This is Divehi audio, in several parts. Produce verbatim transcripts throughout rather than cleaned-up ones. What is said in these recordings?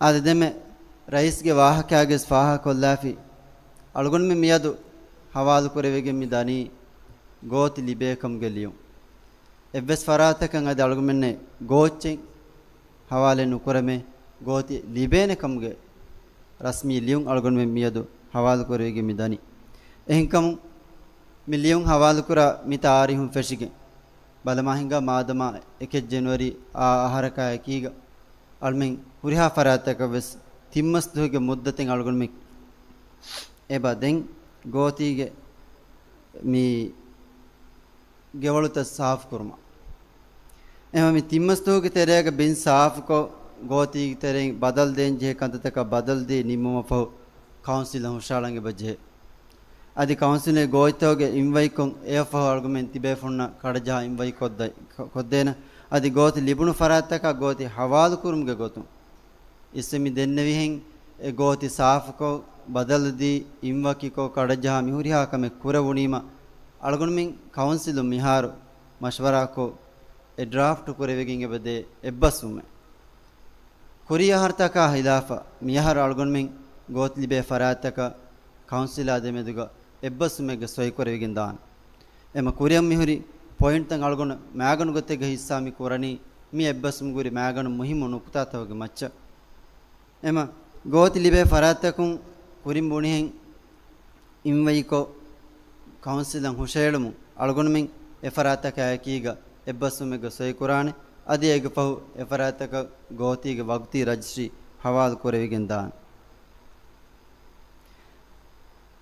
އާދެ، ދެންމެ ރައީސްގެ ވާހަކައިގެ ފާހަގަކޮށްލާފި، އަޅުގަނޑުމެން މިއަދު ހަވާލުކުރެވިގެން މި ދަނީ ގޯތި ލިބޭކަމުގެ ލިޔުން. އެއްވެސް ފަރާތަކަށް އަދި އަޅުގަނޑުމެންނެއް ގޯއްޗެއް ހަވާލެއް ނުކުރަމޭ، ގޯތި ލިބޭނެ ކަމުގެ ރަސްމީ ލިޔުން އަޅުގަނޑުމެން މިއަދު ހަވާލުކުރެވިގެން މި ދަނީ. އެހެންކަމުން މި ލިޔުން ހަވާލުކުރާ މި ތާރީހުން ފެށިގެން ބަލަމާ ހިނގާ މާދަމާ އެކެއް ޖެނުއަރީ އާ އަހަރަކާ އެކީގަ އަޅުމެން ހުރިހާ ފަރާތްތަކަށް ވެސް ތިންމަސް ދުވަހުގެ މުއްދަތެއް އަޅުގަނޑުމެން އެބަ ދެން ގޯތީގެ މި ގެވަޅުތައް ސާފުކުރުމަށް. އެމަ މި ތިންމަސް ދުވަހުގެ ތެރޭގަ ބިން ސާފުކޮށް، ގޯތީގެ ތެރެއިން ބަދަލު ދޭން ޖެހޭ ކަންތައްތަކަށް ބަދަލު ދީ ނިންމުމަށް ފަހު ކައުންސިލަށް ހުށަހަޅަން އެބަ ޖެހޭ. އަދި ކައުންސިލުން ގޯތިތަކުގެ އިންވައިކޮށް އެއަށް ފަހު އަޅުގަނޑުމެން ތިބޭފުޅުންނަށް ކަޑަޖަހާ އިންވައި ކޮށްދަ-، ކޮ-، ކޮށްދޭނަ. އަދި ގޯތި ލިބުނު ފަރާތްތަކަށް ގޯތި ހަވާލުކުރުމުގެ ގޮތުން އިސްވެ މި ދެންނެވިހެން އެ ގޯތި ސާފުކޮށް، ބަދަލުދީ، އިންވަކިކޮށް، ކަޑަޖަހާ މި ހުރިހާ ކަމެއް ކުރެވުނީމަ، އަޅުގަނޑުމެން ކައުންސިލުން މިހާރު މަޝްވަރާކޮށް، އެ ޑްރާފްޓް ކުރެވިގެން އެބަދޭ އެއްބަސްވުމެއް. ކުރީ އަހަރުތަކާ ހިލާފަށް، މިއަހަރު އަޅުގަނޑުމެން ގޯތި ލިބޭ ފަރާތްތަކަށް ކައުންސިލާ ދެމެދުގަ އެއްބަސްވުމެއްގަ ސޮއިކުރެވިގެން ދާނެ. އެމަ ކުރިއަށް މިހުރި ޕޮއިންޓްތައް އަޅުގަނޑު މައިގަނޑު ގޮތެއްގަ ހިއްސާ މި ކުރަނީ، މި އެއްބަސްވުމުގެ ހުރި މައިގަނޑު މުހިއްމު ނުކުތާތަކުގެ މައްޗަށް. އެމަ ގޯތި ލިބޭ ފަރާތްތަކުން ކުރިން ބުނިހެން އިންވައިކޮށް، ކައުންސިލަށް ހުށަހެޅުމުން އަޅުގަނޑުމެން އެ ފަރާތްތަކާ އެކީގަ އެއްބަސްވުމެއްގަ ސޮއިކުރާނެ. އަދި އޭގެ ފަހު އެ ފަރާތްތަކަށް ގޯތީގެ ވަގުތީ ރަޖިސްޓްރީ ހަވާލު ކުރެވިގެން ދާނެ.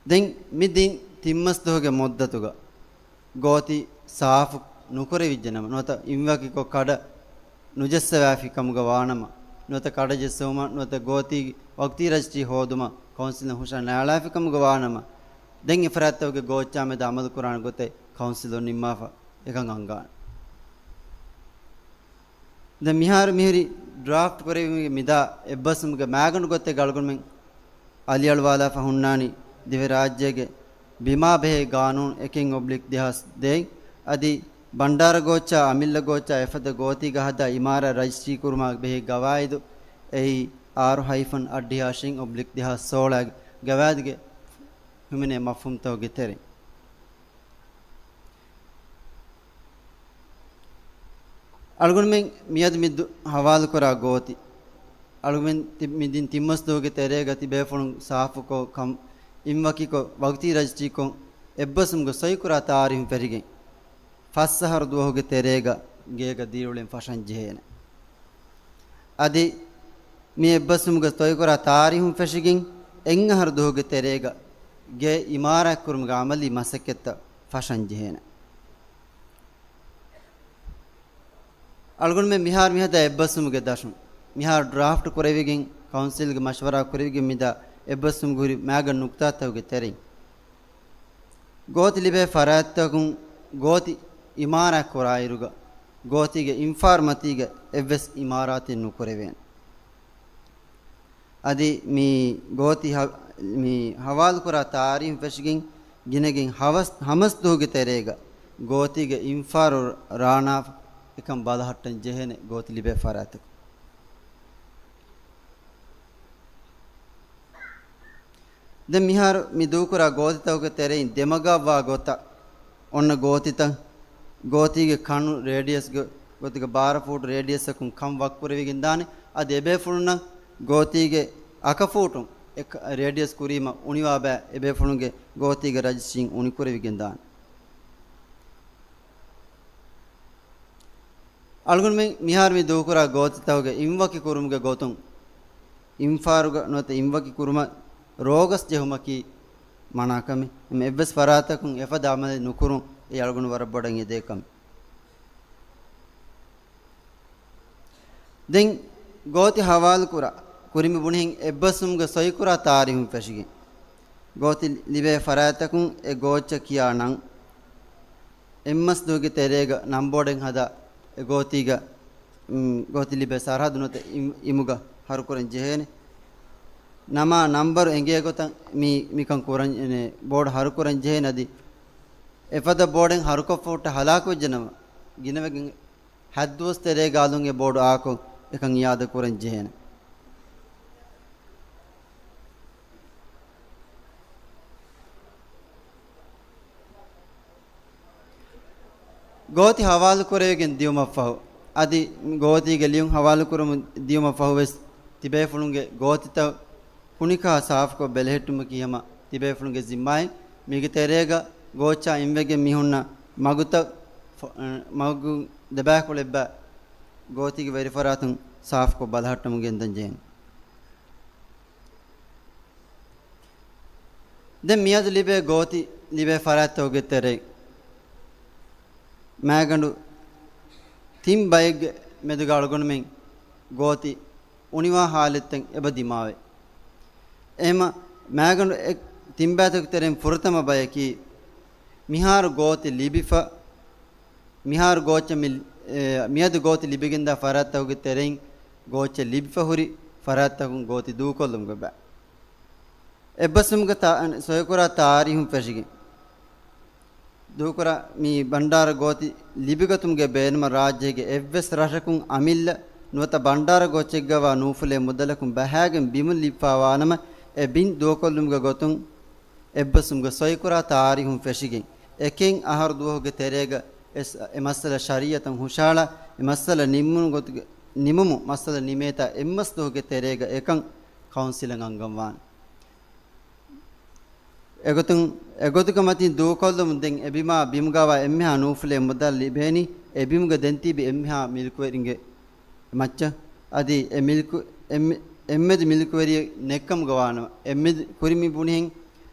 ދެން މި ދިން ތިންމަސް ދުވަހުގެ މުއްދަތުގަ ގޯތި ސާފު ނުކުރެވިއްޖެނަމަ، ނުވަތަ އިންވަކިކޮށް ކަޑަ ނުޖެއްސަވާފި ކަމުގަ ވާނަމަ، ނުވަތަ ކަޑަ ޖެއްސެވުމަށް، ނުވަތަ ގޯތީ ވަގުތީ ރަޖިސްޓްރީ ހޯދުމަށް ކައުންސިލުން ހުށަ ނާޅާފި ކަމުގަ ވާނަމަ، ދެން އެ ފަރާތްތަކުގެ ގޯއްޗާ މެދު އަމަލު ކުރާނެ ގޮތެއް ކައުންސިލުން ނިންމާފަ އެކަން އަންގާނެ. ދެން މިހާރު މިހުރި ޑްރާފްޓް ކުރެވުމުގެ މިދާ އެއްބަސްވުމުގެ މައިގަނޑު ގޮތެއްގަ އަޅުގަނޑުމެން އަލިއަޅުވާލާފަ ހުންނާނީ ދިވެހިރާއްޖޭގެ ބިމާ ބެހޭ ގާނޫނު އެކެއް އޮބްލިކް ދެހާސް ދޭއް، އަދި ބަންޑާރަ ގޯއްޗާ، އަމިއްލަ ގޯއްޗާ އެފަދަ ގޯތީގަ ހަދާ އިމާރާތް ރަޖިސްޓްރީ ކުރުމާ ބެހޭ ގަވާއިދު، އެއީ އާރު ހައިފަން އަށްޑިހަ އަށިން އޮބްލިކް ދެހާސް ސޯޅައިގެ ގަވާއިދުގެ ހިމެނޭ މަފްހޫމްތަކުގެ ތެރެއިން. އަޅުގަނޑުމެން މިއަދު މި ދު-، ހަވާލުކުރާ ގޯތި، އަޅުގަނޑުމެން ތި-، މި ދިން ތިންމަސް ދުވަހުގެ ތެރޭގަ ތިބޭފުޅުން ސާފުކޮށް ކަމް، އިންވަކިކޮށް، ވަގުތީ ރަޖިސްޓްރީކޮށް، އެއްބަސްވުމުގެ ސޮއިކުރާ ތާރީހުން ފެށިގެން، ފަސް އަހަރު ދުވަހުގެ ތެރޭގަ ގޭގަ ދިރިއުޅެން ފަށަން ޖެހޭނެ. އަދި މި އެއްބަސްވުމުގެ ސޮއިކުރާ ތާރީހުން ފެށިގެން އެއް އަހަރު ދުވަހުގެ ތެރޭގަ ގެ އިމާރާތްކުރުމުގެ އަމަލީ މަސައްކަތްތައް ފަށަން ޖެހޭނެ. އަޅުގަނޑުމެން މިހާރު މިހަދާ އެއްބަސްވުމުގެ ދަށުން، މިހާރު ޑްރާފްޓް ކުރެވިގެން، ކައުންސިލްގެ މަޝްވަރާ ކުރެވިގެން މިދާ އެއްބަސްވުމުގެ ހުރި މައިގަނޑު ނުކުތާތަކުގެ ތެރެއިން، ގޯތި ލިބޭ ފަރާތްތަކުން ގޯތި އިމާރާތް ކުރާއިރުގަ، ގޯތީގެ އިންފާރު މަތީގަ އެއްވެސް އިމާރާތެއް ނުކުރެވޭނެ. އަދި މި ގޯތި ހަ-، މި ހަވާލުކުރާ ތާރީހުން ފެށިގެން ގިނަގެން ހަވަސް-، ހަމަސް ދުވަހުގެ ތެރޭގަ ގޯތީގެ އިންފާރު ރާނާފަ އެކަން ބަލަހައްޓަން ޖެހޭނެ ގޯތި ލިބޭ ފަރާތަކުން. ދެން މިހާރު މި ދޫކުރާ ގޯތިތަކުގެ ތެރެއިން ދެމަގަށްވާ ގޮތަށް އޮންނަ ގޯތިތައް، ގޯތީގެ ކަނު ރޭޑިއަސްގެ ގޮތުގަ ބާރަ ފޫޓް ރޭޑިއަސްއަކުން ކަން ވަކްކުރެވިގެން ދާނެ. އަދި އެބޭފުޅުންނަށް ގޯތީގެ އަކަފޫޓުން އެ ކަ-، ރޭޑިއަސް ކުރީމަ އުނިވާ ބައި އެބޭފުޅުންގެ ގޯތީގެ ރަޖިސްޓްރީން އުނިކުރެވިގެން ދާނެ. އަޅުގަނޑުމެން މިހާރު މި ދޫކުރާ ގޯތިތަކުގެ އިންވަކި ކުރުމުގެ ގޮތުން، އިންފާރުގަ ނުވަތަ އިންވަކި ކުރުމަށް ރޯގަސް ޖެހުމަކީ މަނާކަމެއް. އެމެ އެއްވެސް ފަރާތަކުން އެފަދަ އަމަލެއް ނުކުރުން އެ އަޅުގަނޑު ވަރަށް ބޮޑަށް އެދޭ ކަމެއް. ދެން ގޯތި ހަވާލުކުރާ ކުރިން މި ބުނިހެން އެއްބަސްވުމުގެ ސޮއިކުރާ ތާރީހުން ފެށިގެން، ގޯތި ލިބޭ ފަރާތްތަކުން އެ ގޯއްޗަށް ކިޔާ ނަން، އެއްމަސް ދުވަހުގެ ތެރޭގަ ނަންބޯޑެއް ހަދާ އެ ގޯތީގަ، މް، ގޯތި ލިބޭ ސަރަހައްދު ނުވަތަ އިމް-، އިމުގަ ހަރުކުރަން ޖެހޭނެ. ނަމާ ނަންބަރު އެނގޭ ގޮތަށް މި-، މިކަން ކުރަން، އެ، ބޯޑު ހަރުކުރަން ޖެހޭނެ. އަދި އެފަދަ ބޯޑެއް ހަރުކޮށްފަ ހުއްޓަ ހަލާކުވެއްޖެނަމަ، ގިނަވެގެން ހަތްދުވަސް ތެރޭގަ އަލުން އެ ބޯޑު އާކޮށް އެކަން އިއާދަ ކުރަން ޖެހޭނެ. ގޯތި ހަވާލު ކުރެވިގެން ދިޔުމަށްފަހު، އަދި ގޯތީގެ ލިޔުން ހަވާލު ކުރަމުން ދިޔުމަށްފަހު ވެސް ތިބޭފުޅުންގެ ގޯތިތައް ކުނިކާ ސާފުކޮށް ބެލެހެއްޓުމަކީ ހަމަ ތިބޭފުޅުންގެ ޒިންމާއެއް. މީގެ ތެރޭގަ ގޯއްޗާ އިންވެގެން މި ހުންނަ މަގުތައް ފ-، މަގު ދެބައިކުޅަ އެއްބަ ގޯތީގެ ވެރިފަރާތުން ސާފުކޮށް ބަލަހައްޓަމުން ގެންދަން ޖެހޭނެ. ދެން މިއަދު ލިބޭ ގޯތި ލިބޭ ފަރާތްތަކުގެ ތެރެއިން މާގަނޑު ތިން ބައެއްގެ މެދުގަ އަޅުގަނޑުމެން ގޯތި އުނިވާ ހާލަތްތައް އެބަ ދިމާވޭ. އެހެމަ މާގަނޑު އެ ތިން ބައިތަކުގެ ތެރެއިން ފުރަތަމަ ބަޔަކީ، މިހާރު ގޯތި ލިބިފަ، މިހާރު ގޯއްޗެއް މި، އެ، މިއަދު ގޯތި ލިބިގެންދާ ފަރާތްތަކުގެ ތެރެއިން ގޯއްޗެއް ލިބިފަ ހުރި ފަރާތްތަކުން ގޯތި ދޫކޮށްލުމުގެ ބައި. އެއްބަސްވުމުގެ ތާ-، ސޮއިކުރާ ތާރީހުން ފެށިގެން ދޫކުރާ މި ބަންޑާރަ ގޯތި ލިބިގަތުމުގެ ބޭނުމަށް ރާއްޖޭގެ އެއްވެސް ރަށަކުން އަމިއްލަ ނުވަތަ ބަންޑާރަ ގޯއްޗެއްގަވާ ނޫފުލޭ މުދަލަކުން ބަހާގެން ބިމުން ލިބިފާވާނަމަ، އެ ބިން ދޫކޮށްލުމުގެ ގޮތުން އެއްބަސްވުމުގެ ސޮއިކުރާ ތާރީހުން ފެށިގެން، އެކެއް އަހަރު ދުވަހުގެ ތެރޭގަ އެ މައްސަލަ ޝަރީއަތަށް ހުށަހަޅާ، އެ މައްސަލަ ނިންމުނު ގޮތުގެ، ނިމުމު މައްސަލަ ނިމޭތާ އެއްމަސް ދުވަހުގެ ތެރޭގަ އެކަން ކައުންސިލަށް އަންގަންވާނެ. އެގޮތުން، އެގޮތުގެ މަތިން ދޫކޮށްލުމުން ދެން އެ ބިމާ ބިމުގަވާ އެންމެހާ ނޫފުލޭ މުދަލް ލިބޭނީ، އެ ބިމުގަ ދެން ތިބި އެންމެހާ މިލްކުވެރިންގެ މައްޗަށް. އަދި އެ މިލްކު، އެންމެ-، އެންމެދު މިލްކުވެރިއެއް ނެއްކަމުގަ ވާނަމަ، އެންމެދު ކުރިން މި ބުނިހެން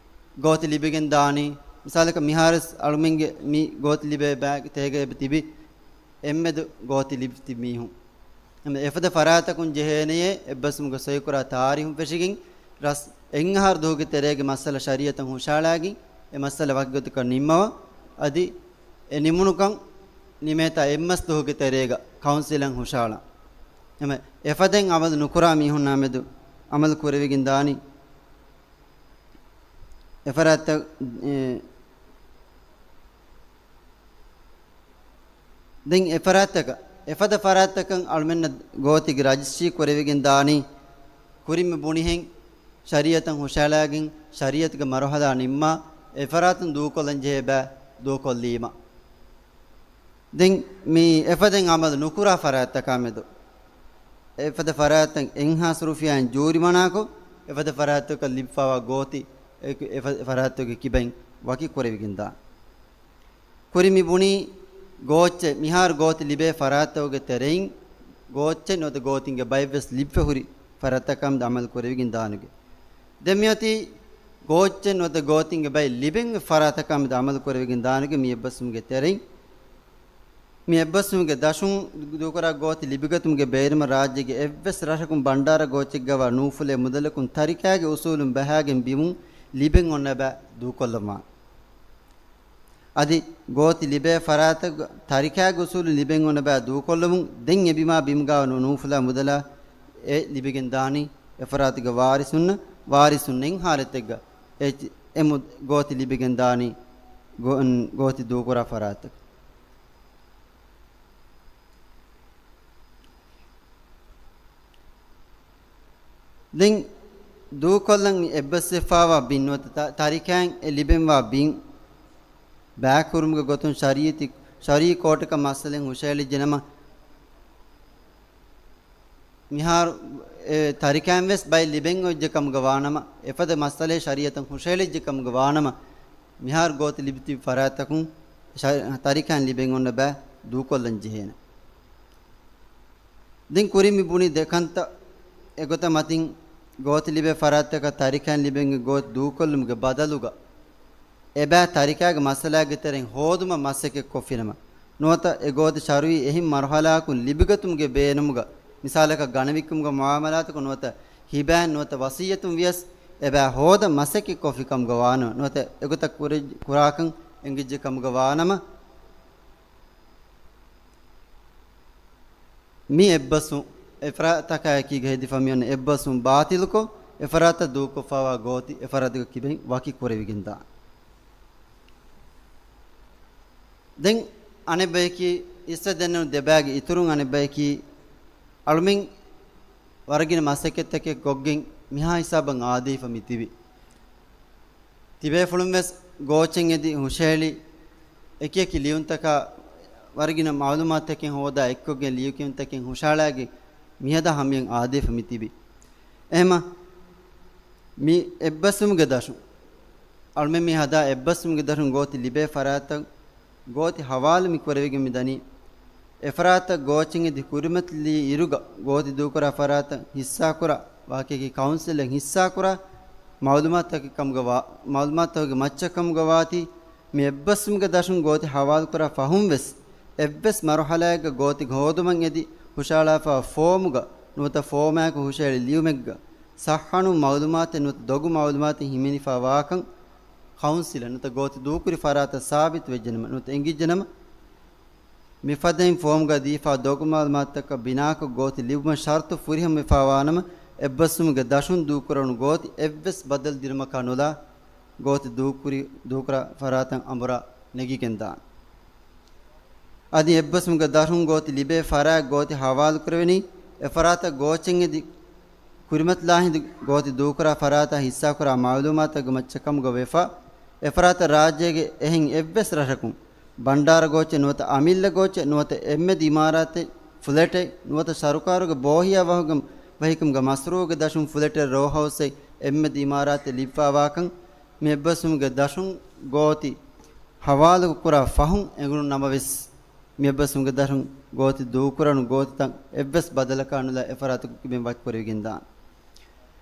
ގޯތި ލިބިގެން ދާނީ. މިސާލަކަށް މިހާރުވެސް އަޅުމެންގެ މި ގޯތި ލިބޭ ބައިގެ ތޭގަ އެބަ ތިބި އެންމެދު ގޯތި ލިބިތި މީހުން. އެފަދަ ފަރާތަކުން ޖެހޭނެޔޭ އެއްބަސްވުމުގެ ސޮއިކުރާ ތާރީހުން ފެށިގެން، ރަސް އެއްއަހަރު ދުވަހުގެ ތެރޭގެ މައްސަލަ ޝަރީއަތަށް ހުށަހަޅާގެން، އެ މައްސަލަ ވަކިގޮތަކަށް ނިންމަވާ، އަދި އެ ނިމުނުކަން ނިމޭތާ އެއްމަސް ދުވަހުގެ ތެރޭގަ ކައުންސިލަށް ހުށަހަޅާ. އެމަ އެފަދައިން އަމަލު ނުކުރާ މީހުންނާ މެދު އަމަލު ކުރެވިގެން ދާނީ. އެފަރާތްތައް، އެ، ދެން އެފަރާތްތަކަށް، އެފަދަ ފަރާތްތަކަށް އަޅުމެންނަށް ގޯތިގެ ރަޖިސްޓްރީ ކުރެވިގެން ދާނީ، ކުރިން މި ބުނިހެން ޝަރީއަތަށް ހުށަހަޅާގެން، ޝަރީއަތުގެ މަރުހަލާ ނިންމާ، އެފަރާތުން ދޫކޮށްލަން ޖެހޭ ބައި ދޫކޮށްލީމަ. ދެން މި އެފަދައިން އަމަލު ނުކުރާ ފަރާތްތަކާ މެދު، އެފަދަ ފަރާތްތައް އެއްހާސް ރުފިޔާއިން ޖޫރިމަނާކޮށް، އެފަދަ ފަރާތްތަކަށް ލިބިފައިވާ ގޯތި، އެ، އެފަ-، ފަރާތްތަކުގެ ކިބައިން ވަކި ކުރެވިގެންދާ. ކުރިން މި ބުނީ ގޯއްޗެއް، މިހާރު ގޯތި ލިބޭ ފަރާތްތަކުގެ ތެރެއިން ގޯއްޗެއް ނުވަތަ ގޯތިންގެ ބައެއްވެސް ލިބިފަ ހުރި ފަރާތްތަކާމެދު އަމަލު ކުރެވިގެން ދާނެގެ. ދެން މިއޮތީ ގޯއްޗެއް ނުވަތަ ގޯތިންގެ ބައެއް ލިބެން ފަރާތްތަކާމެދު އަމަލު ކުރެވިގެން ދާނެގެ މި އެއްބަސްވުމުގެ ތެރެއިން. މި އެއްބަސްވުމުގެ ދަށުން ދޫކުރާ ގޯތި ލިބިގަތުމުގެ ބޭރުމަށް ރާއްޖޭގެ އެއްވެސް ރަށަކުން ބަންޑާރަ ގޯއްޗެއްގަވާ ނޫފުލޭ މުދަލަކުން ތަރިކާގެ އުސޫލުން ބަހާގެން ބިމުން ލިބެން އޮންނަ ބައި ދޫކޮށްލަންވާނެ. އަދި ގޯތި ލިބޭ ފަރާތަށް ތަރިކާގެ އުސޫލުން ލިބެން އޮންނަ ބައި ދޫކޮށްލުމުން ދެން އެ ބިމާ ބިމުގަވާ ނޫފުލާ މުދަލާ އެ ލިބިގެން ދާނީ އެ ފަރާތުގެ ވާރިސުންނަށް، ވާރިސުން ނެތް ހާލަތެއްގަ އެ، އެ މު-، ގޯތި ލިބިގެން ދާނީ ގޯ-، ގޯތި ދޫކުރާ ފަރާތަކަށް. ދެން ދޫކޮށްލަން މި އެއްބަސްވެފައިވާ ބިން ނުވަތަ ތަ-، ތަރިކައިން އެ ލިބެންވާ ބިން ބައިކުރުމުގެ ގޮތުން ޝަރީއަތި-، ޝަރީ ކޯޓަކަށް މައްސަލައެއް ހުށަހެޅިއްޖެނަމަ، މިހާރު އެ ތަރިކައިން ވެސް ބައެއް ލިބެން އޮތްޖެ ކަމުގަ ވާނަމަ، އެފަދަ މައްސަލައެއް ޝަރީއަތަށް ހުށަހެޅިއްޖެ ކަމުގަ ވާނަމަ، މިހާރު ގޯތި ލިބިތިބި ފަރާތްތަކުން ޝަ-، ތަރިކައިން ލިބެން އޮންނަ ބައި ދޫކޮށްލަން ޖެހޭނެ. ދެން ކުރިން މި ބުނި ދެ ކަންތައް. އެގޮތަށް މަތިން ގޯތި ލިބޭ ފަރާތްތަކަށް ތަރިކައިން ލިބެން އޮތް ގޯތި ދޫކޮށްލުމުގެ ބަދަލުގަ އެބައި ތަރިކާގެ މައްސަލާގެ ތެރެއިން ހޯދުމަށް މަސައްކަތް ކޮށްފިނަމަ، ނުވަތަ އެ ގޯތި ޝަރުއީ އެހެން މަރުހަލާއަކުން ލިބިގަތުމުގެ ބޭނުމުގަ، މިސާލަކަށް ގަނެވިއްކުމުގެ މުއާމަލާތަކުން ނުވަތަ ހިބައިން ނުވަތަ ވަސިއްޔަތުން ވިޔަސް އެބައި ހޯދަން މަސައްކަތް ކޮށްފި ކަމުގަ ވާނަމަ، ނުވަތަ އެގޮތަށް ކުރެ-، ކުރާކަން އެނގިއްޖެ ކަމުގަ ވާނަމަ، މި އެއްބަސްވުން އެފަރާތަކާއެކީގަ ހެދިފަ މިއޮންނަ އެއްބަސްވުން ބާތިލުކޮށް، އެފަރާތަށް ދޫކޮށްފައިވާ ގޯތި އެފަރާތުގެ ކިބައިން ވަކި ކުރެވިގެންދާނެ. ދެން އަނެއްބަޔަކީ، އިސްވެ ދެންނެވުނު ދެބައިގެ އިތުރުން އަނެއްބަޔަކީ، އަޅުމެން ވަރަށް ގިނަ މަސައްކަތްތަކެއް ކޮށްގެން މިހާ ހިސާބަށް އާދެވިފަ މިތިބި. ތިބޭފުޅުން ވެސް ގޯއްޗެއް އެދި ހުށަހެޅި، އެކިއެކި ލިޔުންތަކާ ވަރަށް ގިނަ މައުލޫމާތުތަކެއް ހޯދާ އެއްކޮށްގެން ލިޔުކިޔުންތަކެއް ހުށަހަޅާގެން މިހަދާ ހަމަޔަށް އާދޭފަ މިތިބީ. އެހެމަ މި އެއްބަސްވުމުގެ ދަށުން އަޅުމެން މި ހަދާ އެއްބަސްވުމުގެ ދަށުން ގޯތި ލިބޭ ފަރާތަށް ގޯތި ހަވާލު މި ކުރެވިގެން މި ދަނީ. އެފަރާތަށް ގޯޗެއް އެދި ކުރިމަތިލީ އިރުގަ ގޯތި ދޫކުރާ ފަރާތަށް ހިއްސާކުރާ ވާހަކައަކީ ކައުންސިލެއް ހިއްސާކުރާ މައުލޫމާތުތަކެއް ކަމުގަ ވާ، މައުލޫމާތުތަކުގެ މައްޗަށް ކަމުގަ ވާތީ. މި އެއްބަސްވުމުގެ ދަށުން ގޯތި ހަވާލުކުރާ ފަހުން ވެސް އެއްވެސް މަރުހަލާއެއްގަ ގޯތި ހޯދުމަށް އެދި ހުށަހަޅާފާ ފޯމުގަ ނުވަތަ ފޯމާއެކު ހުށަހެޅި ލިޔުމެއްގަ ޞައްޙަނު މައުލޫމާތެއް ނުވަތަ ދޮގު މައުލޫމާތެއް ހިމެނިފާ ވާކަން ކައުންސިލަށް ނުވަތަ ގޯތި ދޫކުރި ފަރާތަށް ސާބިތު ވެއްޖެނަމަ ނުވަތަ އެނގިއްޖެނަމަ، މިފަދައިން ފޯމުގަ ދީފާ ދޮގު މައުލޫމާތުތަކަށް ބިނާކޮށް ގޯތި ލިބުމަށް ޝަރުތު ފުރިހަމަވެފާވާނަމަ، އެއްބަސްވުމުގެ ދަށުން ދޫކުރެވުނު ގޯތި އެއްވެސް ބަދަލު ދިނުމަކާ ނުލާ، ގޯތި ދޫކުރި، ދޫކުރާ ފަރާތަށް އަނބުރާ ނެގިގެންދާނެ. އަދި އެއްބަސްވުމުގެ ދަށުން ގޯތި ލިބޭ ފަރާތް ގޯތި ހަވާލުކުރެވެނީ، އެފަރާތަށް ގޯޗެއް އެދި ކުރިމަތިލާ ހިނދު ގޯތި ދޫކުރާ ފަރާތާ ހިއްސާކުރާ މައުލޫމާތުގެ މައްޗަށް ކަމުގަ ވެފަ، އެފަރާތަށް ރާއްޖޭގެ އެހެން އެއްވެސް ރަށަކުން، ބަންޑާރަ ގޯޗެއް ނުވަތަ އަމިއްލަ ގޯޗެއް ނުވަތަ އެންމެ އިމާރާތެއް، ފުލެޓެއް ނުވަތަ ސަރުކާރުގެ ބޯހިޔާ ވަހުގަ، ވަހިކަމުގެ މަސްރޫއުގެ ދަށުން ފުލެޓެއް ރޯހައުސެއް އެންމެ އިމާރާތެއް ލިބިފާވާކަން، މި އެއްބަސްވުމުގެ ދަށުން ގޯތި ހަވާލު ކުރާ ފަހުން އެނގުނު ނަމަވެސް، މި އެއްބަސްވުމުގެ ދަށުން ގޯތި ދޫކުރަނު ގޯތިތައް އެއްވެސް ބަދަލަކާ ނުލާ އެފަރާތުގެ ކިބައިން ވަކިކުރެވިގެންދާނެ.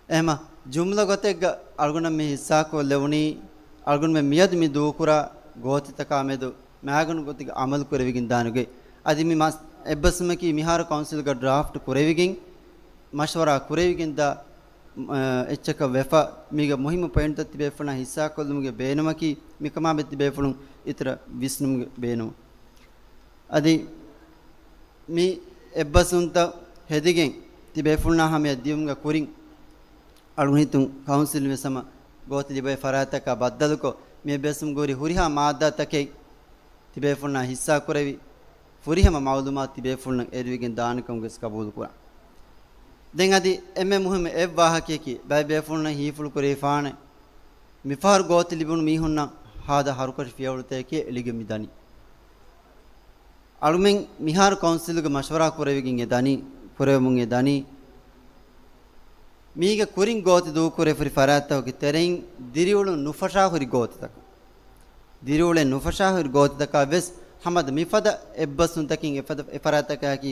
އެހެމަ ޖުމްލަ ގޮތެއްގަ އަޅުގަނޑަށް މި ހިއްސާކޮށްލެވުނީ، އަޅުގަނޑުމެން މިއަދު މި ދޫކުރާ ގޯތިތަކާ މެދު މާގަނޑު ގޮތުގެ އަމަލު ކުރެވިގެން ދާނުގެ. އަދި މި މަސް-، އެއްބަސްވުމަކީ މިހާރު ކައުންސިލްގަ ޑްރާފްޓް ކުރެވިގެން، މަޝްވަރާ ކުރެވިގެން ދާ، އަ، އެއްޗަކަށް ވެފަ، މީގެ މުހިއްމު ޕޮއިންޓްތައް ތިބޭފުޅުންނާ ހިއްސާކޮށްލުމުގެ ބޭނުމަކީ، މިކަމާ ބެ ތިބޭފުޅުން އިތުރަށް ވިސްނުމުގެ ބޭނުމަށް. އަދި މި އެއްބަސްވުންތައް ހެދިގެން ތިބޭފުޅުންނާ ހަމަޔަށް ދިޔުމުގެ ކުރިން، އަޅުގަނޑު ހިތުން ކައުންސިލް ވެސް ހަމަ ގޯތި ލިބޭ ފަރާތަކާ ބައްދަލުކޮށް، މި އެއްބަސްވުމުގެ ހުރި ހުރިހާ މާއްދާތަކެއް ތިބޭފުޅުންނާ ހިއްސާކުރެވި، ފުރިހަމަ މައުލޫމާތު ތިބޭފުޅުންނަށް އެރުވިގެން ދާނެކަމުގެ ވެސް ގަބޫލުކުރަން. ދެން އަދި އެންމެ މުހިއްމު އެއް ވާހަކަޔަކީ، ބައެއް ބޭފުޅުންނަށް ހީފުޅު ކުރެވިފާނެ، މިފަހަރު ގޯތި ލިބުނު މީހުންނަށް ހާދަ ހަރުކަށި ފިޔަވަޅުތަކެކޭ އެޅިގެން މި ދަނީ. އަޅުމެން މިހާރު ކައުންސިލުގެ މަޝްވަރާ ކުރެވިގެން އެ ދަނީ، ކުރެވެމުން އެ ދަނީ. މީގެ ކުރިން ގޯތި ދޫކުރެވިފައި ފަރާތްތަކުގެ ތެރެއިން ދިރިއުޅުން ނުފަށާ ހުރި ގޯތިތަކަށް. ދިރިއުޅެން ނުފަށާ ހުރި ގޯތިތަކާ ވެސް ހަމަ މިފަދަ އެއްބަސްވުންތަކެއް އެފަދަ-، އެފަރާތަކާއެކީ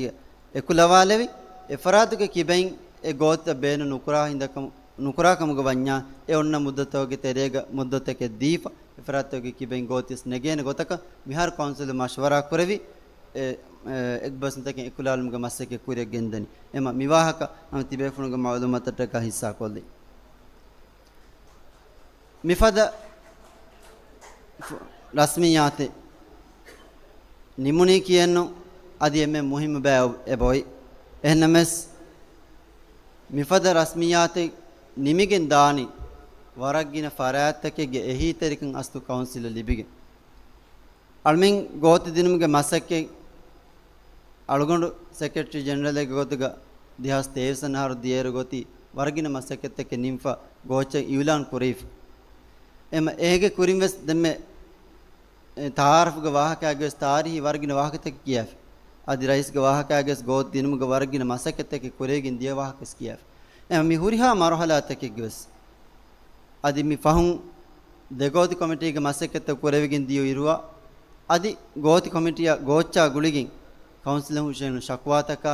އެކުލަވާލެވި، އެފަރާތުގެ ކިބައިން އެ ގޯތިތައް ބޭނުން ނުކުރާ ހިނދަކަމު-، ނުކުރާ ކަމުގަ ވަންޏާ، އެ އޮންނަ މުއްދަތުގެ ތެރޭގަ މުއްދަތެއް ދީފަ، އެފަރާތުގެ ކިބައިން ގޯތިވެސް ނެގޭނެ ގޮތަކަށް މިހާރު ކައުންސިލުން މަޝްވަރާ ކުރެވި، އެ، އެ، އެއްބަސްވުންތަކެއް އެކުލާލުމުގެ މަސައްކަތް ކުރިއަށް ގެންދަނީ. އެމަ މިވާހަކަ ހަމަ ތިބޭފުޅުންގެ މައުލޫމާތަށްޓަކާ ހިއްސާކޮށްލީ. މިފަދަ ރަސްމިއްޔާތެއް ނިމުނީކީއެއްނު، އަދި އެންމެ މުހިއްމު ބައި އެބައޮތް. އެހެންނަމަވެސް، މިފަދަ ރަސްމިއްޔާތެއް ނިމިގެން ދާނީ، ވަރަށް ގިނަ ފަރާތްތަކެއްގެ އެހީތެރިކަން އަސްލު ކައުންސިލަށް ލިބިގެން. އަޅުމެން ގޯތި ދިނުމުގެ މަސައްކަތް އަޅުގަނޑު ސެކްރެޓަރީ ޖެނެރަލެއްގެ ގޮތުގަ ދެހާސް ތޭވީސް އަހަރު ދިޔައިރު ގޯތި ވަރަށް ގިނަ މަސައްކަތްތަކެއް ނިމިފަ ގޯޗެއް އިއުލާން ކުރެވިފަ. އެމަ އޭގެ ކުރިން ވެސް ދެންމެ އެ، ތައާރަފުގެ ވާހަކައިގެ ވެސް ތާރީހީ ވަރަށް ގިނަ ވާހަކަތަކެއް ކިޔާފި. އަދި ރައީސްގެ ވާހަކައިގެ ވެސް ގޯތި ދިނުމުގެ ވަރަށް ގިނަ މަސައްކަތްތަކެއް ކުރެވިގެން ދިޔަ ވާހަކަ ވެސް ކިޔާފި. އެމަ މި ހުރިހާ މަރުހަލާތަކެއްގެ ވެސް އަދި މި ފަހުން ދެ ގޯތި ކޮމިޓީގެ މަސައްކަތްތައް ކުރެވިގެން ދިޔަ އިރުއަށް، އަދި ގޯތި ކޮމިޓީއަށް ގޯއްޗާ ގުޅިގެން ކައުންސިލަށް ހުށަހެޅުނު ޝަކުވާތަކާ،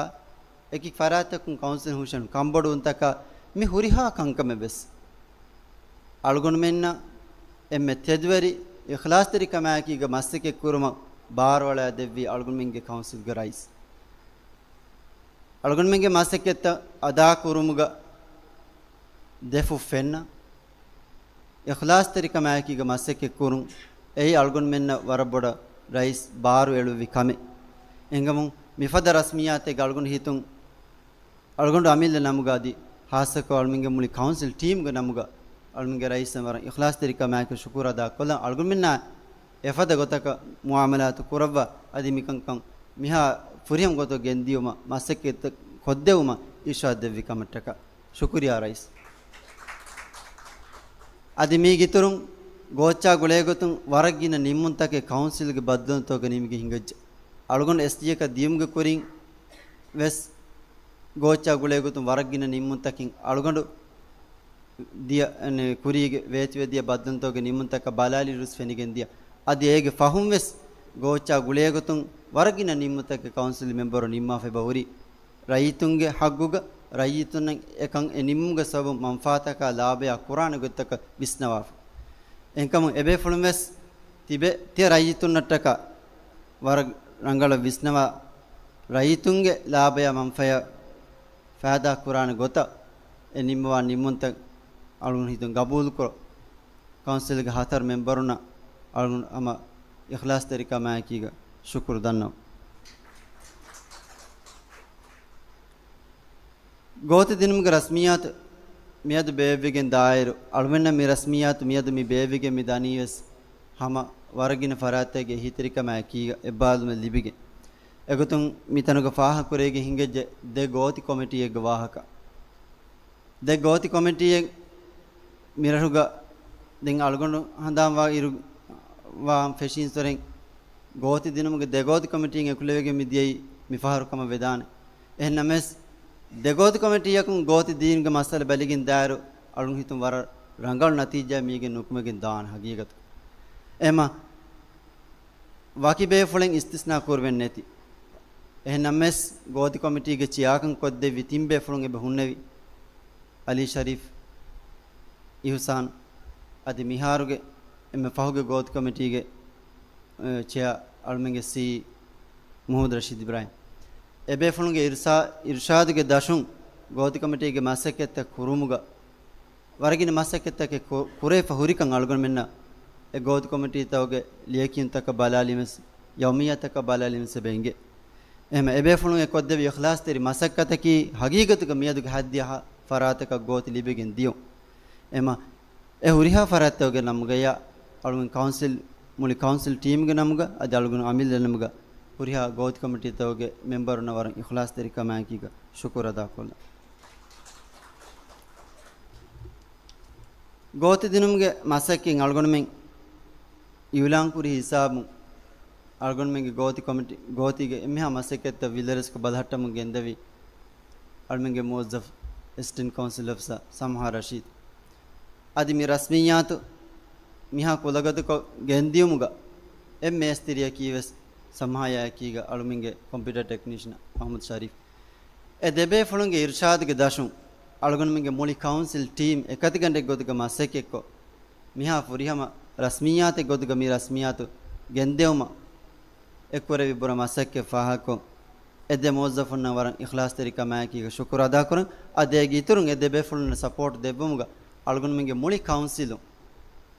އެކި ފަރާތްތަކުން ކައުންސިލަށް ހުށަހެޅުނު ކަންބޮޑުވުންތަކާ، މި ހުރިހާ ކަންކަމެއް ވެސް އަޅުގަނޑުމެންނަށް އެންމެ ތެދުވެރި އިޚްލާޞްތެރިކަމާއެކީގަ މަސައްކަތް ކުރުމަށް ބާރުއަޅާ ދެއްވި އަޅުގަނޑުމެންގެ ކައުންސިލްގެ ރައީސް. އަޅުގަނޑުމެންގެ މަސައްކަތްތައް އަދާ ކުރުމުގަ ދެފުށް ފެންނަ އިޚްލާޞްތެރިކަމާއެކީގަ މަސައްކަތް ކުރުން، އެއީ އަޅުގަނޑުމެންނަށް ވަރަށް ބޮޑަށް ރައީސް ބާރު އެޅުއްވި ކަމެއް. އެހެންކަމުން މިފަދަ ރަސްމިއްޔާތެއްގަ އަޅުގަނޑު ހިތުން އަޅުގަނޑު އަމިއްލަ ނަމުގަ އަދި ހާއްސަކޮށް އަޅުމެންގެ މުޅި ކައުންސިލް ޓީމްގެ ނަމުގަ އަޅުމެންގެ ރައީސަށް ވަރަށް އިޚްލާޞްތެރިކަމާއެކު ޝުކުރު އަދާ ކޮށްލަން. އަޅުގަނޑުމެންނާ އެފަދަ ގޮތަކަށް މުއާމަލާތު ކުރައްވާ އަދި މިކަންކަން މިހާ ފުރިހަމަ ގޮތަށް ގެންދިޔުމަށް މަސައްކަތް ކޮށްދެއްވުމަށް އިރްޝާދް ދެއްވި ކަމަށްޓަކާ. ޝުކުރިޔާ ރައީސް. އަދި މީގެ އިތުރުން ގޯއްޗާ ގުޅޭގޮތުން ވަރަށް ގިނަ ނިންމުންތަކެއް ކައުންސިލްގެ ބައްދަލުތަކުގަ ނިމިގެން ހިނގައްޖެ. އަޅުގަނޑު އެސްޖީއަކަށް ދިޔުމުގެ ކުރިން ވެސް ގޯއްޗާ ގުޅޭ ގޮތުން ވަރަށް ގިނަ ނިންމުންތަކެއް އަޅުގަނޑު ދިޔަ، ކުރީގެ ވޭތުވެ ދިޔަ ބައްދަލުތަކުގެ ނިންމުންތަކަށް ބަލާލިއިރުސް ފެނިގެން ދިޔަ. އަދި އޭގެ ފަހުން ވެސް ގޯއްޗާ ގުޅޭ ގޮތުން ވަރަށް ގިނަ ނިންމުންތަކެއް ކައުންސިލް މެމްބަރު ނިންމާފައި އެބަ ހުރީ. ރައްޔިތުންގެ ހައްގުގަ ރައްޔިތުންނަށް އެކަން އެ ނިންމުމުގެ ސަބަބުން މަންފާތަކާ ލާބަޔާ ކުރާނެ ގޮތްތަކަށް ވިސްނަވާފަ. އެހެންކަމުން އެބޭފުޅުން ވެސް ތިބެ ތިޔަ ރައްޔިތުންނަށްޓަކާ ވަރަށް ރަނގަޅަށް ވިސްނަވާ، ރައްޔިތުންގެ ލާބަޔާ މަންފާޔަށް ފައިދާ ކުރާނެ ގޮތަށް އެ ނިންމަވާ ނިންމުންތައް އަޅުގަނޑު ހިތުން ގަބޫލުކޮށް، ކައުންސިލްގެ ހަތަރު މެމްބަރުންނަށް އަޅުގަނޑު ހަމަ އިޚްލާޞްތެރިކަމާއެކީގަ ޝުކުރު ދަންނަވަން. ގޯތި ދިނުމުގެ ރަސްމިއްޔާތު މިއަދު ބޭއްވިގެން ދާއިރު، އަޅުމެންނަށް މި ރަސްމިއްޔާތު މިއަދު މި ބޭއްވިގެން މި ދަނީ ވެސް ހަމަ ވަރަށް ގިނަ ފަރާތްތަކުގެ އެހީތެރިކަމާއެކީގަ އެއްބާލުމެއް ލިބިގެން. އެގޮތުން މިތަނުގަ ފާހަގަކުރެވިގެން ހިނގައްޖެ ދެ ގޯތި ކޮމިޓީއެއްގެ ވާހަކަ. ދެ ގޯތި ކޮމިޓީއެއް މިރަށުގަ ދެން އަޅުގަނޑު ހަނދާންވާ އިރު ވާން ފެށީން ސޮރެން ގޯތި ދިނުމުގެ ދެ ގޯތި ކޮމިޓީން އެކުލެވިގެން މިދިޔައީ މިފަހަރު ކަމަށް ވެދާނެ. އެހެންނަމަވެސް، ދެ ގޯތި ކޮމިޓީއަކުން ގޯތި ދީނުގެ މައްސަލަ ބެލިގެން ދާއިރު، އަޅުން ހިތުން ވަރަށް ރަނގަޅު ނަތީޖާ މީގެ ނުކުމެގެން ދާނެ ހަގީގަތު. އެމަ ވަކި ބޭފުޅެއް އިސްތިސްނާ ކުރެވެން ނެތި. އެހެންނަމަވެސް، ގޯތި ކޮމިޓީގެ ޗެއާކަން ކޮށްދެއްވި ތިން ބޭފުޅުން އެބަ ހުންނެވި، އަލީ ޝަރީފް، އިހުސާން، އަދި މިހާރުގެ އެންމެ ފަހުގެ ގޯތި ކޮމިޓީގެ، އެ، ޗެއާ އަޅުމެންގެ ސީ މުހައްމަދު ރަޝީދު އިބްރާހިމް. އެބޭފުޅުންގެ އިރުޝާ-، އިރުޝާދުގެ ދަށުން ގޯތި ކޮމިޓީގެ މަސައްކަތްތައް ކުރުމުގަ ވަރަށް ގިނަ މަސައްކަތްތަކެއް ކު-، ކުރެވިފަ ހުރިކަން އަޅުގަނޑުމެންނަށް އެ ގޯތި ކޮމިޓީތަކުގެ ލިޔެކިޔުންތަކަށް ބަލާލީމަސް، ޔައުމިއްޔާތަކަށް ބަލާލީމަސް އެބަ އިނގޭ. އެހެން އެބޭފުޅުން އެ ކޮށްދެއްވި އިޚްލާޞްތެރި މަސައްކަތަކީ ހަގީގަތުގަ މިއަދުގެ ހައްދިޔަ ހަ-، ފަރާތަކަށް ގޯތި ލިބިގެން ދިޔުން. އެމަ އެ ހުރިހާ ފަރާތްތަކުގެ ނަމުގަޔާ އަޅުގަނޑު ކައުންސިލް، މުޅި ކައުންސިލް ޓީމްގެ ނަމުގަ އަދި އަޅުގަނޑު އަމިއްލަ ނަމުގަ ހުރިހާ ގޯތި ކޮމިޓީތަކުގެ މެމްބަރުންނަށް ވަރަށް އިޚްލާޞްތެރިކަމާއެކީގަ ޝުކުރު އަދާކޮށްލަން. ގޯތި ދިނުމުގެ މަސައްކަތް އަޅުގަނޑުމެން އިއުލާންކުރި ހިސާބުން، އަޅުގަނޑުމެންގެ ގޯތި ކޮމިޓީ، ގޯތީގެ އެންމެހާ މަސައްކަތްތައް ވިލަރެސްކޮށް ބަލަހައްޓަމުން ގެންދެވި އަޅުމެންގެ މުވައްޒަފް އެސިސްޓެންޓް ކައުންސިލް އޮފިސަރ ސަމްހާ ރަޝީދު. އަދި މި ރަސްމިއްޔާތު މިހާ ކުލަގަދަކޮށް ގެންދިޔުމުގަ އެއް މޭސްތިރިއަކީ ވެސް ސަމްހާޔާއެކީގަ އަޅުމެންގެ ކޮމްޕިއުޓަރ ޓެކްނީޝަން އަޙްމަދު ޝަރީފް. އެ ދެބޭފުޅުންގެ އިރުޝާދުގެ ދަށުން އަޅުގަނޑުމެންގެ މުޅި ކައުންސިލް ޓީމް އެކަތިގަނޑެއް ގޮތުގަ މަސައްކަތްކޮށް، މިހާ ފުރިހަމަ ރަސްމިއްޔާތެއް ގޮތުގަ މި ރަސްމިއްޔާތު ގެންދެވުމަށް އެކުރެވި ބުރަ މަސައްކަތް ފާހަގަކޮށް، އެ ދެ މުވައްޒަފުންނަށް ވަރަށް އިޚްލާޞްތެރިކަމާއެކީގަ ޝުކުރު އަދާކުރަން. އަދި އޭގެ އިތުރުން އެ ދެ ބޭފުޅުންނަށް ސަޕޯޓް ދެއްވުމުގަ އަޅުގަނޑުމެންގެ މުޅި ކައުންސިލުން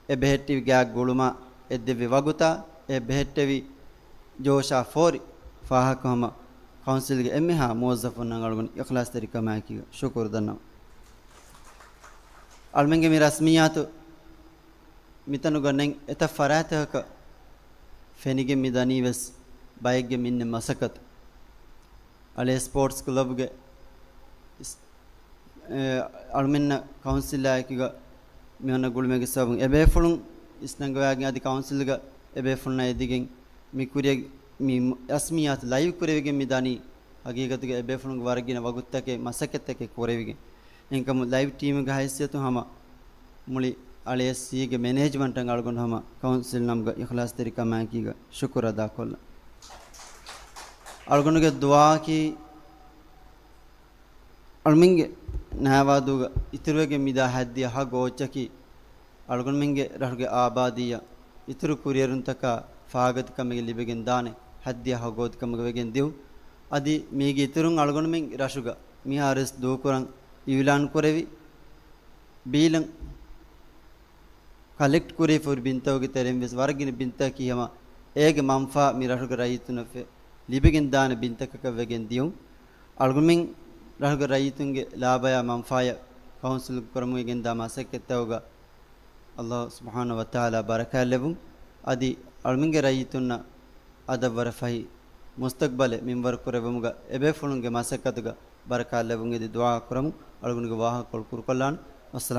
އެ ބެހެއްޓެވި ގާތް ގުޅުމާ އެއްދެއްވި ވަގުތާ އެ ބެހެއްޓެވި ޖޯޝާ ފޯރި ފާހަގަކޮށް ހަމަ ކައުންސިލްގެ އެންމެހާ މުވައްޒަފުންނަށް އަޅުގަނޑު އިޚްލާޞްތެރިކަމާއެކީގަ ޝުކުރު ދަންނަވަން. އަޅުމެންގެ މި ރަސްމިއްޔާތު މިތަނުގަ ނެތް އެތައް ފަރާތްތަކަކަށް ފެނިގެން މި ދަނީ ވެސް ބައެއްގެ މިންނެ މަސައްކަތު. އަޅޭ ސްޕޯޓްސް ކްލަބްގެ އިސް-، އެ، އަޅުމެންނަށް ކައުންސިލާއެކީގަ މި އޮންނަ ގުޅުމެއްގެ ސަބަބުން އެބޭފުޅުން އިސްނަންގަވާގެން އަދި ކައުންސިލްގަ އެބޭފުޅުންނާ އެދިގެން މި ކުރިޔަށް މި މު-، ރަސްމިއްޔާތު ލައިވް ކުރެވިގެން މި ދަނީ. ހަގީގަތުގަ އެބޭފުޅުންގެ ވަރަށް ގިނަ ވަގުތުތަކެއް މަސައްކަތްތަކެއް ކުރެވިގެން. އެހެންކަމުން ލައިވް ޓީމުގެ ހައިސިއްޔަތުން ހަމަ މުޅި އަޅޭ ސީގެ މެނޭޖްމަންޓަށް އަޅުގަނޑު ހަމަ ކައުންސިލް ނަމުގަ އިޚްލާޞްތެރިކަމާއެކީގަ ޝުކުރު އަދާކޮށްލަން. އަޅުގަނޑުގެ ދުޢާއަކީ އަޅުމެންގެ ނާވާދޫގަ އިތުރުވެގެން މިދާ ހައްދިޔަ ހަ ގޯއްޗަކީ އަޅުގަނޑުމެންގެ ރަށުގެ އާބާދީއަށް އިތުރު ކުރިއެރުންތަކާ ފާގަތިކަމެއް ލިބިގެން ދާނެ ހައްދިޔަ ހަ ގޯތިކަމުގަ ވެގެން ދިޔުން. އަދި މީގެ އިތުރުން އަޅުގަނޑުމެން ރަށުގަ މިހާރުވެސް ދޫކުރަން އިއުލާން ކުރެވި ބީލަން ކަލެކްޓް ކުރެވިފަ ހުރި ބިންތަކުގެ ތެރެއިން ވެސް ވަރަށް ގިނަ ބިންތަކަކީ ހަމަ އޭގެ މަންފާ މި ރަށުގެ ރައްޔިތުންނަށް ފެ-، ލިބިގެން ދާނެ ބިންތަކަކަށް ވެގެން ދިޔުން. އަޅުގަނޑުމެން ރަށުގެ ރައްޔިތުންގެ ލާބަޔާ މަންފާޔަށް ކައުންސިލް ކުރަމުން ގެންދާ މަސައްކަތްތަކުގަ ﷲ ސުބްޙާނަހޫ ވަތަޢާލާ ބަރަކާތްލެއްވުން. އަދި އަޅުމެންގެ ރައްޔިތުންނަށް އަދަށްވަރަށް ފަހި މުސްތަޤްބަލެއް މިންވަރު ކުރެއްވުމުގަ އެބޭފުޅުންގެ މަސައްކަތުގަ ބަރަކާތްލެއްވުން އެދި ދުޢާ ކުރަމުން އަޅުގަނޑުގެ ވާހަކަކޮޅު ކުރުކޮށްލާނަން. ވައްސަލާމް.